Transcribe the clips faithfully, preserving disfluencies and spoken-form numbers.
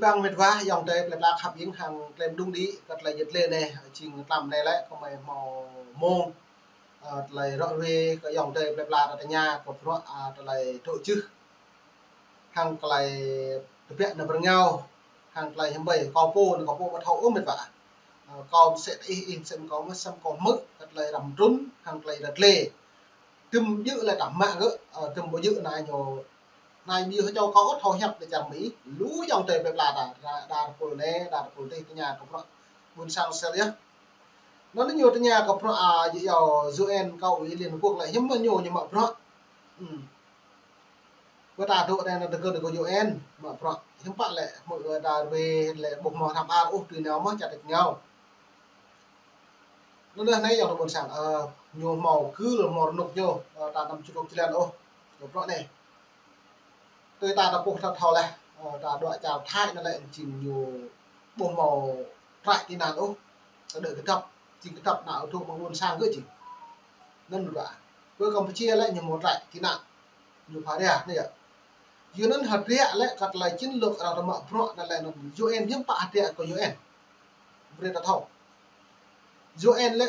Păng mĕt wa ayŏng adơi plơi pla khăp ing hăng tơlơi mơđung đĭ kơ tơlơi yơh tơlơi anai, jing tlam anai lĕ kơmơi hmâo mông, ơ, tơlơi ră ruai kơ ayŏng adơi plơi pla ta tơña kơ bruă, ơ, tơlơi dŏ jưh. Hăng tơlơi tơbiă nao pơrơngao, hăng tơlơi hiư̆m ƀơi, kâo pô, kâo pô ƀu thâo ôh mĕt wa. Ơ, kâo mơsĕ ih, ih mơsĕ kâo, mơsĕ kâo hmư̆ kơ tơlơi răm trŭn, hăng tơlơi ră tơlơi. Tơm djơ̆ lĕ ta mă gơ̆, ơ, tơm ƀu djơ̆ anai ñu, anai ƀu hơjăn kâo ôh thâo hiăp tơčar Mi. Lu ayŏng adơi plơi pla ta, đa, đa rơpul anai, đa rơpul adih tơña kơ bruă ƀôn sang sel yơh. Anŭn ñu tơña kơ bruă, ơ, yơh, U N kâo, Ủy Liên Hợp Quốc lĕ hiư̆m mơ̆ ñu, ñu mă bruă. Hm. Ƀơi ta dŏ anai nao tơgŭ tơgŭ U N, mă bruă. Hiư̆m pă lĕ, mơ̆ đa ruai lĕ ƀu hmâo hrăm ar ôh, tui nao mơ̆ čar tơčar ngao. Anŭn yơh anai ayŏng adơi ƀôn sang, ơ, ñu hmâo gưl hmâo rơnŭk ñu, ơ, ta anăm čơrŭk jơlan ôh, kơ bruă anai. Tui ta ta pô ta thâo laih, ơ, ta dŏ čar Thái anai lĕ jing ñu ƀu hmâo trại tị nạn ôh. Ta đuaĭ kơdŏp, jing kơdŏp nao tŭ mơ̆ng ƀôn sang gơ̆ jing. Anŭn ƀă. Ƀơi Campuchia lĕ ñu hmâo trại tị nạn. Ñu pha ria anai yơh. Yua anŭn hơdră lĕ kơ tơlơi chiến lược arăng mă bruă anŭn lĕ anŭn U N hiư̆m pă hơdră kơ U N. Brơi ta thâo. U N lĕ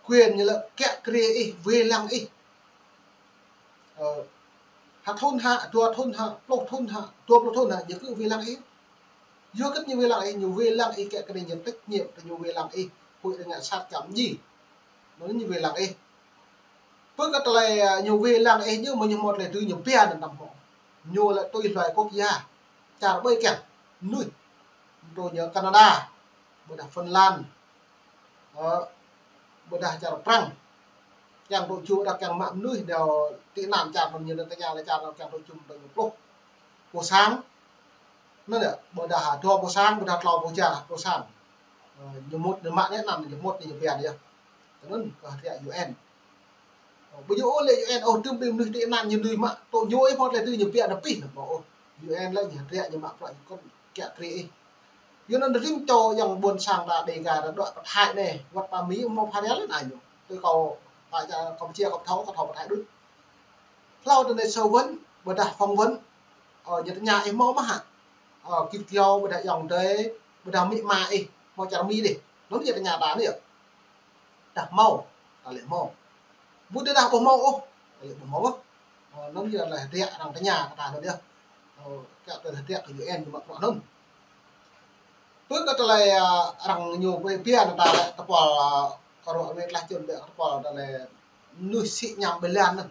quyền ñu lĕ kiă kriê ih, wai lăng ih. Ơ, ha thŭn hă, dua thŭn hă, pluh thŭn hă, dua pluh thŭn hă, ñu kơ wai lăng ih. Yua hơget ñu wai lăng ih, ñu wai lăng ih kiă kriê ñu trách nhiệm tơ ñu wai lăng ih, huĭ rơngiă sat čăm ji. Anŭn ñu wai lăng ih. Ƀơi kơ tơlơi, ơ, ñu wai lăng ih ñu mơ̆ ñu hmâo tơlơi tui ñu pia anŭn tăm hmâo. Ñu lĕ tui hluai quốc gia. Čar ƀơi kiăng. Mơnuih. Tui ñu Canada. Ƀôdah Phần Lan. Ơ, ƀôdah čar Prăng. Kiăng tŭ jum đah kiăng mă mơnuih nao tị nạn čar anŭn ñu tơña lĕ čar anŭn kiăng tŭ jum tơ ñu pluh. Pô sang. Anŭn yơh, ƀôdah dua pô sang, ƀôdah klâo pô ja, pô sang. Ơ, ñu mŭt ñu mă anai anŭn, ñu mŭt ñu pia anai yơh. Tui anŭn kơ hơdră U N. Ơ, ƀu djơ̆ ôh lĕ U N ôh, tơm ƀing mơnuih tị nạn ñu dưi mă, tŭ ñu ih hmâo tơlơi dưi ñu pia anŭn pih anŭn ƀu ôh. U N lĕ ñu hơdră ñu mă bruă ñu kơ̆n kiă kriê ih. Yua anŭn rĭm čô ayŏng ƀôn sang ta Đêga ta dŏ pơ Thái anai, wơ̆t pơ Mi hmâo pha ria lĕ anai ñu. Tui kâo, pơ čar Campuchia kâo thâo, kâo thâo pơ Thái đôč. Hlâo tơ anai Sâu Vấn, ƀôdah Phong Vấn. Ơ, ñu tơña ih hmâo mơ̆ hă. Ơ, Kip Kiao, ƀôdah ayŏng adơi, ƀôdah amĭ ama ih, hmâo čar Mi dih. Anŭn ñu tơña ta anai yơh. Đah hmâo, ta lĕ hmâo. Ƀu djơ̆ đah ƀu hmâo ôh, ta lĕ ƀu hmâo ôh. Ơ, anŭn yơh tơlơi hơdră arăng tơña kơ ta anŭn yơh. Ơ, kiă tơlơi hơdră kơ U N ñu mă bruă anŭn. Ƀơi kơ tơlơi, ơ, arăng ñu pia anŭn ta lĕ tơpul, ơ, kơ ruă wĕt lah čun ƀĕ tơpul tơlơi mơnuih sĭ añăm ƀơi lŏn anŭn.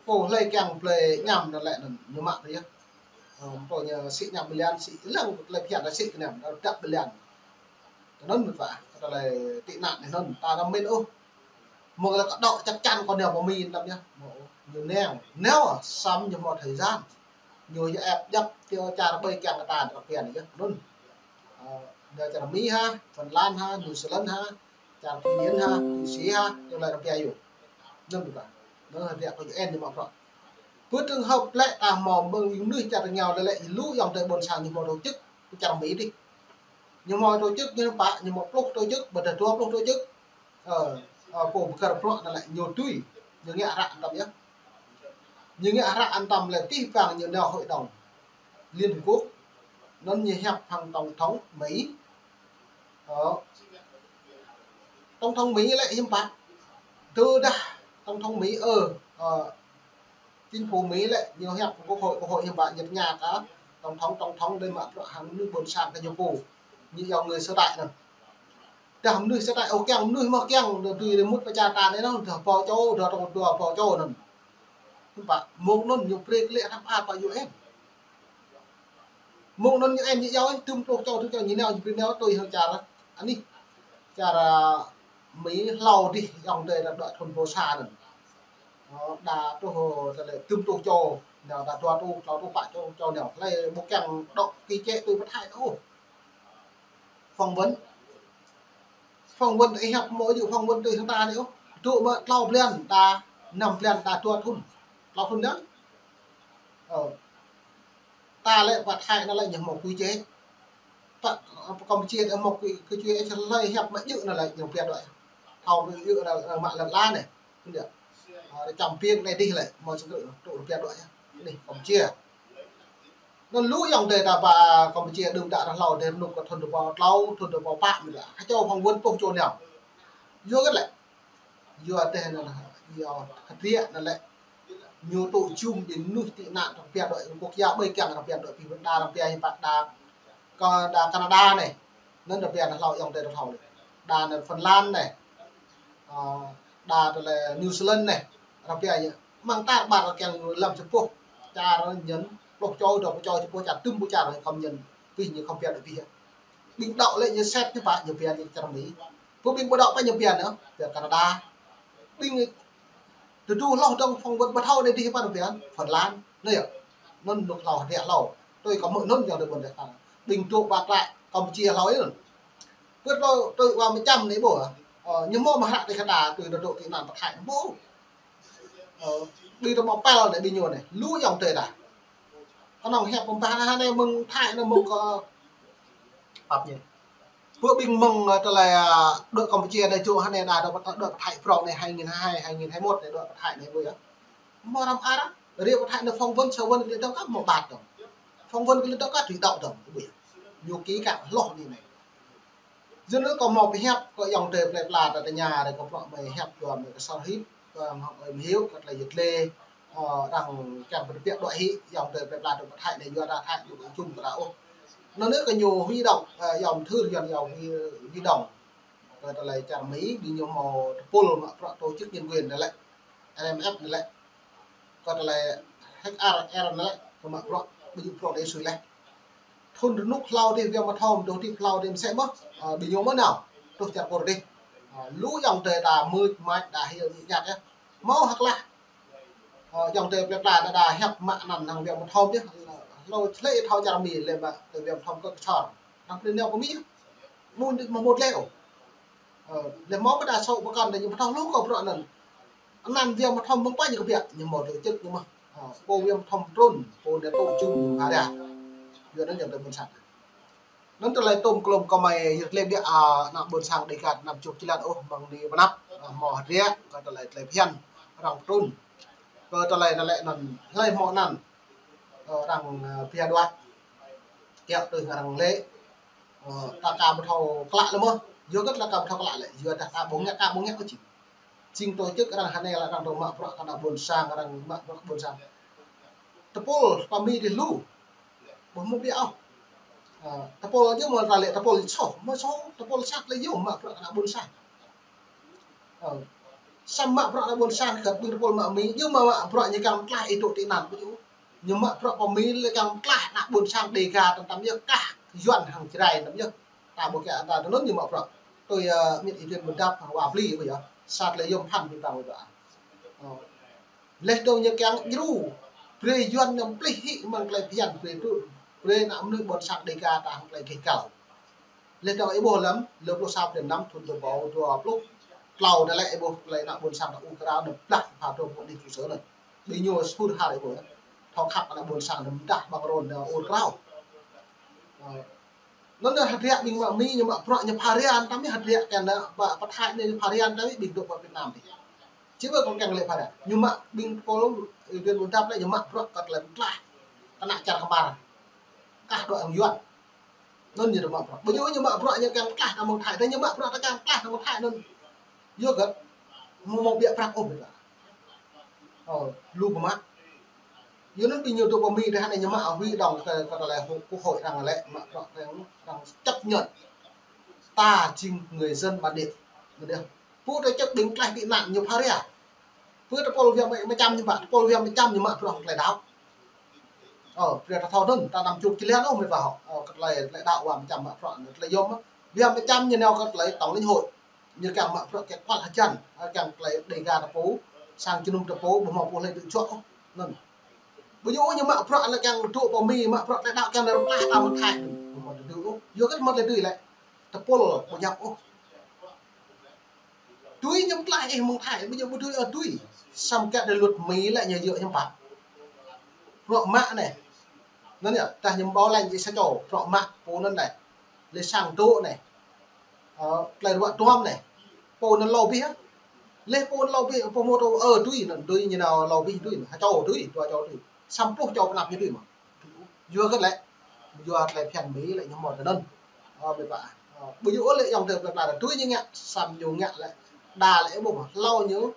Pô hlơi kiăng plơi añăm anŭn lĕ anŭn ñu mă tơ yơh. Ơ, pô ñu sĭ añăm ƀơi lŏn, sĭ lăng tơlơi phiăn ta sĭ kơ añăm, ta dăp ƀơi lŏn. Tui anŭn mĕt wa, tơlơi tị nạn anai anŭn, ta anăm mĭn ôh. Mơ̆ng lĕ kơ dŏ chắc chắn kơ nao pơ Mi anŭn yơh. Mơ̆ ôh, ñu nao, nao, samơ̆ ñu hmâo thời gian. Ñu yơh ĕp djăp tui čar ƀơi kiăng kơ ta ră ruai anai yơh, anŭn. Ơ, nao čar Mi hă, Phần Lan hă, New Zealand hă, čar Thụy Điển hă, Thụy Sĩ hă, tui lĕ ră ruai yơh. Anŭn ƀu ta. Anŭn hơdră kơ U N ñu mă bruă. Ƀơi trường hợp lĕ ta hmâo mơ̆ng mơnuih čar tơčar ngao lĕ lĕ lu ayŏng adơi ƀôn sang ñu hmâo tổ chức, čar Mi dih. Ñu hmâo tổ chức ñu pă, ñu hmâo pluh tổ chức, ƀôdah dua pluh tổ chức. Ơ, ơ, pô pơkơ̆r bruă anŭn lĕ ñu tui, ñu ngă hră anŭn tăm yơh. Ñu ngă hră anŭn tăm lĕ tih păng ñu nao hội đồng Liên Hợp Quốc. Anŭn ñu hiăp hăng tổng thống Mi. Ơ, tổng thống Mi lĕ hiư̆m pă. Tơdah tổng thống Mi, ơ, ơ, chính phủ Mi lĕ ñu hiăp quốc hội, quốc hội hiư̆m pă ñu tơña kơ tổng thống, tổng thống đơi mă bruă hăng mơnuih ƀôn sang kơ ñu pô. Ñu yua người sở tại anŭn. Đah mơnuih sơtai ôh kiăng, mơnuih mơ̆ kiăng, đah tui đah mŭt pơ čar ta anai anŭn, đah pô čô, đah tŏ dua pô čô anŭn. Hiư̆m pă, mơ̆ng anŭn ñu brơi kơ lĕ hrăm ar pơ U N. Mơ̆ng anŭn ñu em ñu yua, tơm pluh čô, tơm čô ñu nao, ñu brơi nao tui hăng čar anih. Čar, ơ, Mi hlâo dih, ayŏng adơi đah dŏ thun pô sa anŭn. Ơ, đah tŏ, tơlơi tơm pluh čô, nao đah dua tŏ, klâo tŏ, pă čô, čô nao. Hlơi ƀu kiăng dŏ kơ čĕ tui pơ Thái ôh. Phỏng vấn. Phỏng vấn ih hiăp mơ̆ yơh phỏng vấn tui hăng ta anai ôh. Dŏ mă klâo blan ta, năm blan ta, dua thun. Klâo thun anŭn. Ơ. Ta lĕ pơ Thái anŭn lĕ ñu hmâo quy chế. Pơ, pơ Campuchia ta hmâo quy, quy chế, hlơi hiăp mă djơ̆ anŭn lĕ ñu pia dŏ. Thâo mă djơ̆ anŭn, anŭn mă lŏn la anai. Anŭn yơh. Ơ, čăm piêng anai dih lĕ, hmâo sơkơ̆, tŏ pia dŏ yơh. Anai, Campuchia. Anŭn lu ayŏng adơi ta pơ Campuchia đưm đă ră hlâo adih rơnŭk kơ thŭn dua rơbâo klâo, thŭn dua rơbâo pă mơ̆n lĕ. Kơčô phỏng vấn pluh čô nao. Yua hơget lĕ? Yua adih anŭn, yua hơdră anŭn lĕ. Ñu tŭ jum ƀing mơnuih tị nạn arăng pia đuaĭ quốc gia ƀơi kiăng arăng pia đuaĭ pih đa arăng pia hiư̆m pă đa kơ đa Canada anai. Anŭn arăng pia ră hlâo ayŏng adơi ră hlâo anai. Đa anŭn Phần Lan anai. Ơ, đa tơlơi New Zealand anai. Arăng pia ñu. Mơ̆ng tar ƀar arăng kiăng lăm čơpŭh. Čar ñu pluh čô, dua pluh čô čơpŭh čar, tơm ƀu čar arăng khŏm ñu. Pih ñu khŏm pia đuaĭ pih. Ƀing đaŏ lĕ ñu set ñu pă ñu pia ñu čar Mi. Pơ ƀing ƀu đaŏ pă ñu pia ñu, pia Canada. Ƀing tơdu hloh dơ̆ng phỏng vấn ƀu thâo anai dih pă ñu pia Phần Lan. Anai yơh. Anŭn rơnŭk hlâo hơdră hlâo. Tui kơ mơ̆ anŭn ayŏng adơi ƀôn dêh ta. Ƀing dŏ ƀă klă Campuchia hlâo anŭn. Pơ tui wa mơčăm anai ƀu. Ơ, ñu hmâo mơ̆ hră tui kơ ta tui dŏ tị nạn pơ Thái ƀu. Ơ, ƀing tơmâo pel anai ƀing ñu anai. Lu ayŏng adơi ta. Kơnơ̆ng hiăp pơpă anai mơ̆ng Thái anai mơ̆ng kơ pap ñu. Pơ ƀing mơ̆ng, ơ, tơlơi, ơ, dŏ Campuchia anai čô anai đa dŏ pơ, dŏ pơ Thái prŏng anai hai nghìn hai, hai nghìn hai mốt anai dŏ pơ Thái anai ƀu yơh. Hmâo răm ar, ră pơ Thái anai phỏng vấn, sơ vấn kơ lĕ dŏ kah hmâo ƀat dŏ. Phỏng vấn kơ lĕ dŏ kah tui đaŏ dŏ ƀu yơh. Ñu ký kă hloh anai anai. Yua anŭn kâo hmâo pơhiăp kơ ayŏng adơi plơi pla ta tơña rai kơ prŏ mơi hiăp yua mơi kơsăr hĭ, kơ hmâo mơi mơhiu kơ tơlơi yơh lĕ, ơ, arăng kiăng pơtơbiă đuaĭ hĭ, ayŏng adơi plơi pla ta pơ Thái anai yua ta Thái ƀu dŏ jum kơ ta ôh. Anŭn anai kơ ñu huy động, ơ, ayŏng thư yuan ayŏng huy, huy động. Kơ tơlơi čar Mi, ƀing ñu hmâo tơpul mă prŏ tổ chức nhân quyền anai lĕ, R M F anai lĕ. Kơ tơlơi H R R anai lĕ, kơ mă prŏ, ƀing ñu prŏ đe sui leh. Thŭn rơnŭk hlâo dih, viêm mật hôm, dŏ dih hlâo dih mơsĕ mơ̆, ơ, ƀing ñu mơ̆ nao, truh čar Kur dih. Ơ, lu ayŏng adơi ta mưč mač đa hil ñi ñat yơh. Hmâo hơk lah. Ơ, ayŏng adơi plơi pla đa đa hiăp mă anăn hăng viêm mật hôm dih. Hlâo čơlĕ thâo čar Mi lĕ mă tơ viêm mật hôm kơ kơčor. Hăng plơi nao kơ Mi. Mŭn dih mơ̆ mŭt lĕ ôh. Ơ, lĕ hmâo ƀu đa sô pơkŏn đa ñu pơtô lu kơ prŏ anŭn. Anăn viêm mật hôm mơ̆ng pă ñu kơ biă, ñu hmâo tổ chức ñu mơ̆. Ơ, pô viêm mật hôm trŭn, pô anai tŭ jum ñu pha rai. Yua anŭn ayŏng adơi ƀôn sang. Anŭn tơlơi tôm klôm kơ mơi yơh lĕ biă, ơ, ană ƀôn sang Dêga ta năm čô či lăn ôh mơ̆ng anai pơ anăp, ơ, hmâo hơdră, kơ tơlơi tơlơi phiăn, arăng trŭn. Kơ tơlơi anŭn lĕ anŭn, hlơi hmâo anăn, ơ, arăng, ơ, pia đuaĭ. Kiăo tui arăng lĕ, ơ, ta ka ƀu thâo klă lĕ mơ̆. Yua hơget lĕ ka ƀu thâo klă lĕ. Yua dah ta ƀu ngă, ka ƀu ngă kơ jing. Jing tổ chức arăng hơnai lĕ arăng dŏ mă prŏ kơ ană ƀôn sang, arăng mă prŏ ƀôn sang. Tơpul pơ Mi dih lu. Ƀu hmâo biă ôh. Ơ, tơpul yơh mơ̆ ta lĕ tơpul soh, mơ̆ soh, tơpul sat lĕ yơh mă prŏ kơ ană ƀôn sang. Ơ. Samơ̆ mă prŏ ană ƀôn sang kơ ƀing tơpul mă Mi, yơh mă, mă prŏ ñu kiăng tlaih ih dŏ tị nạn ƀu yơh. Ñu mă prŏ pơ Mi lĕ kiăng tlaih ană ƀôn sang Dêga tơm tơm yơh kah yuan hăng Jrai tơm yơh. Ta ƀu kiăng ta tơ anŭn ñu mă prŏ. Tui, ơ, miet ih tuyên bố đap hăng wa bli ƀu yơh. Sat lĕ yơh phăn ƀing ta ƀu yơh. Ơ. Leh dơ̆ng ñu kiăng djru. Brơi yuan ñu plih hĭ mơ̆ng tơlơi phiăn brơi tŭ. Brơi ană mơnuih ƀôn sang Dêga ta hăng tơlơi gêh găl. Leh dơ̆ng ih ƀuh lăm, lơ pluh sa blan năm thŭn dua rơbâo dua pluh klâo anai lĕ ih ƀuh tơlơi ană ƀôn sang ta ur krao anŭn blah pha dŏ pơ anih trụ sở anŭn. Ƀing ñu sơhur har ih ƀuh. Thâo khăp ană ƀôn sang anŭn mdah ƀăng rôn anŭn ur krao. Ơ. Anŭn anŭn hơdră ƀing mă Mi ñu mă prŏ ñu pha rai tơm yơh hơdră kiăng anŭn pơ, pơ Thái anai ñu pha rai tơm yơh ƀing dŏ pơ Việt Nam dih. Či ƀu kơ kiăng lĕ pha rai. Ñu mă ƀing tơpul, ơ, tuyên bố đap lĕ ñu mă prŏ kơ tơlơi tlaih. Kơ ană čar kơmar. Kah dŏ hăng yuan. Anŭn ñu dŏ mă prŏ. Ƀu ñu ñu mă prŏ ñu kiăng tlaih ta mơ̆ng Thái. Dah ñu mă prŏ ta kiăng tlaih ta mơ̆ng Thái anŭn. Yua hơget. Hmâo hmâo biă prăk ôh ƀiă. Ơ, lu pơmă. Yua anŭn ƀing ñu dŏ pơ Mi dah anai ñu mă huy động kơ, kơ tơlơi hô-, quốc hội arăng lĕ mă prŏ arăng, arăng chấp nhận. Ta jing người dân bản địa. Mơ̆ dah. Pô ta čăk ƀing tlaih tị nạn ñu pha rai. Pô tơpul viêm mă-, mơčăm ñu pă, tơpul viêm mơčăm ñu mă prŏ tơlơi đaŏ. Ơ, brơi ta thâo anŭn, ta năm čô či lăn ôh mĕt wa hŏ. Ơ, kơ tơlơi, tơlơi đaŏ wa mơčăm mă prŏ, tơlơi yôm. Viêm mơčăm ñu nao kơ tơlơi tổng lãnh hội. Ñu kiăng mă prŏ kiăng kual hơjăn, ơ, kiăng tơlơi Dêga ta pô, sang jơnum ta pô, ƀu hmâo pô hlơi dŏ juă ôh. Anŭn. Ƀu ñu, ñu mă prŏ lĕ kiăng dŏ pơ Mi, mă prŏ tơlơi đaŏ kiăng rơmlah ta mơ̆ng Thái. Ƀu hmâo tơlơi dưi ôh. Yua hơget hmâo tơlơi dưi lĕ. Tơpul ƀu djăp ôh. Dưi ñu tlaih ih mơ̆ng Thái, ƀu ñu ƀu dưi ôh dưi. Samơ̆ kiăng tơlơi luật Mi lĕ ñu yua ñu pă. Prŏ mă anai. Anŭn yơh, dah ñu ƀu lĕ ñu sa čô, prŏ mă, pô anŭn lĕ. Lĕ sang dŏ anai. Ơ, tơlơi ruă duăm anai. Pô anŭn lâo bih. Lĕ pô anŭn lâo bih, pô mơ̆ tŭ, ơ, dưi, anŭn dưi ñu nao lâo bih dưi, ha čô dưi, dua čô dưi. Samơ̆ pluh čô pơ anăp ñu dưi mơ̆. Yua kơ lĕ, yua tơlơi phiăn Mi lĕ ñu hmâo tơ anŭn. Ơ, ƀing ta. Ơ, ƀu djơ̆ ôh lĕ ayŏng adơi plơi pla tui ñu ngă, samơ̆ ñu ngă lĕ. Đa lĕ ih ƀuh mơ̆, hlâo ñu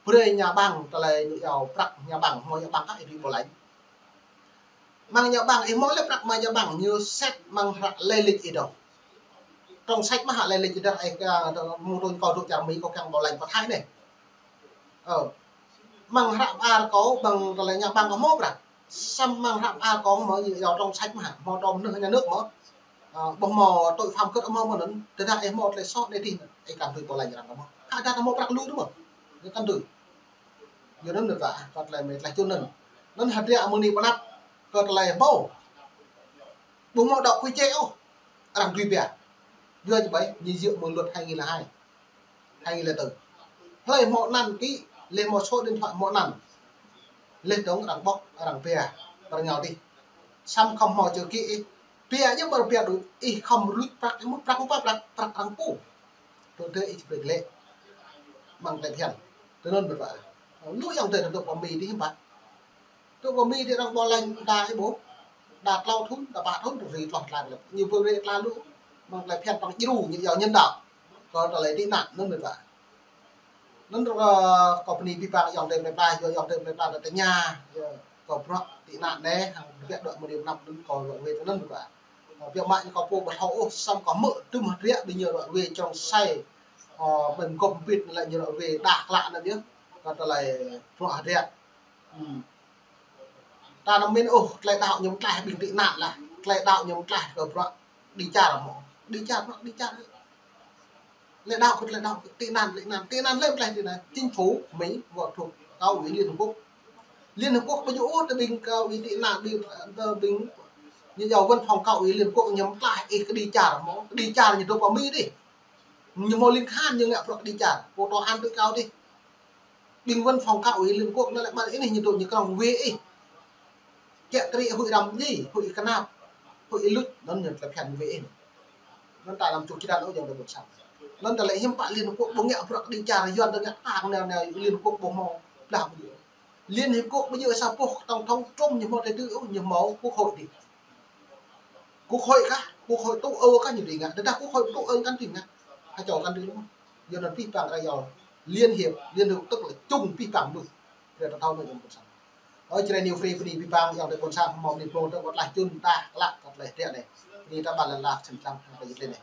brơi nhà băng, tơlơi ñu iâu prăk nhà băng, hmâo nhà băng kah ih ƀu ƀuh lĕ. Mơ̆ng nhà băng, ih hmâo lĕ prăk mơ̆ng nhà băng, ñu set mơ̆ng hră lai lịch ih dong. Trong sạch mơ̆ hră lai lịch ih dong, ih, ơ, mơ̆ng tơl kâo dŏ čar Mi kâo kiăng ƀu lĕ pơthai anai. Ơ. Mơ̆ng hră ar kâo, mơ̆ng tơlơi nhà băng kâo hmâo prăk. Samơ̆ mơ̆ng hră ar kâo hmâo, ñu iâu trong sạch mơ̆, hmâo trong nước, nhà nước mơ̆. Ơ, ƀu hmâo tội phạm kơ hmâo mơ̆n, tơdah ih hmâo tơlơi sô anai tih, ih kăn tui ƀu lĕ arăng kơ hmâo. Khă dah hmâo prăk lu tơ mơ̆. Ñu kăn tui. Yua anŭn ta, kơ tơlơi Mi tơlơi čun anŭn. Anŭn hơdră mơ̆ng anai pơ anăp, kơ tơlơi ƀu. Ƀu hmâo đŏk quy chế ôh. Arăng tui ƀiă. Yua či ƀai, ñu djơ̆ mơ̆ng luật hai nghìn lẻ hai. Hai nghìn lẻ tư. Hlơi hmâo anăn ký, lĕ hmâo số điện thoại hmâo anăn. Lĕ dong arăng ƀŏk, arăng ƀiă, arăng ngă tih. Samơ̆ khŏm hmâo chữ ký ih. Ƀiă ñu ƀu ƀiă đôč, ih khŏm rŭt prăk, ih mŭt prăk, ƀu prăk, prăk arăng pô. Tơdah ih či brơi lĕ. Mơ̆ng tơlơi phiăn. Tơ anŭn ƀu ƀă. Lu ayŏng adơi dŏ pơ Mi tih hiư̆m pă. Tơ pơ Mi tih arăng ƀu lĕ đa ih ƀuh. Đa klâo thŭn, đa pă thŭn, tơl ri tloh tla lĕ. Ñu ƀu ri tla lu. Mơ̆ng tơlơi phiăn păng djru, ñu iâu nhân đạo. Kơ tơlơi tị nạn, anŭn ƀu ƀă. Anŭn, ơ, kâo bơni abih bang ayŏng adơi plơi pla, yua ayŏng adơi plơi pla tơña, yua kơ bruă tị nạn anai, hăng ƀiă dŏ mơ̆ng anai pơ anăp anŭn kâo ră ruai tơ anŭn ƀu ƀă. Ơ, biă mă ñu kâo pô ƀu thâo ôh, samơ̆ kâo hmư̆ tŭm hơdră ƀing ñu ră ruai trong sai, ơ, ƀing gŏp ƀit anŭn lĕ ñu ră ruai đah klă anŭn yơh. Kơ tơlơi bruă hơdră. Hmm. Ta anăm min ôh, tơlơi đaŏ ñu mơ̆ tlaih ƀing tị nạn lah. Tơlơi đaŏ ñu mơ̆ tlaih kơ bruă đi čar mơ̆. Đi čar, bruă đi čar. Tơlơi đaŏ kơ tơlơi đaŏ, tị nạn, tị nạn, tị nạn lĕ mơ̆ tlaih tị nạn. Chính phủ Mỹ, vợ thuộc Cao ủy Liên Hợp Quốc. Liên Hợp Quốc ƀu djơ̆ ôh tơ ƀing Cao ủy tị nạn, ƀing, tơ ƀing, ñu iâu văn phòng Cao ủy Liên Hợp Quốc ñu mơ̆ tlaih ih kơ đi čar mơ̆, kơ đi čar ñu dŏ pơ Mi dih. Ñu hmâo liên hoan ñu ngă bruă kơ đi čar, pô tòa án tối cao dih. Ƀing văn phòng Cao ủy Liên Hợp Quốc anŭn lĕ ƀar anih ñu dŏ ñu krong wê ih. Kiă kriă huĭ răm dih, huĭ kơnap, huĭ luč, anŭn ñu tơlơi phiăn wê ih. Anŭn ta anăm čuk čơđăn ôh ayŏng adơi ƀôn sang. Anŭn ta lĕ hiư̆m pă Liên Hợp Quốc ƀu ngă bruă kơ đi čar, Yuan ta ngă tang nao nao Liên Hợp Quốc ƀu hmâo blah ƀu djơ̆. Liên Hiệp Quốc ƀu djơ̆ sa boh tổng thống Trump ñu hmâo tơlơi tui ôh, ñu hmâo quốc hội dih. Quốc hội kah, quốc hội châu Âu kah ñu dưi ngă, tơdah quốc hội châu Âu kăn dưi ngă, ha čô kăn dưi ngă. Yua anŭn abih bang arăng iâu Liên Hiệp, Liên Hiệp tức là chung abih bang mơnuih. Ră ta thâo anŭn ayŏng ƀôn sang. Ơ, Jrai New Free bơni abih bang ayŏng adơi ƀôn sang hmâo bơni plông tơ kơ tơlơi čun ta klă kơ tơlơi hơdră anai. Bơni ta ƀă lăn la sĭt lăng kơ tơlơi jĭt lĕ anai.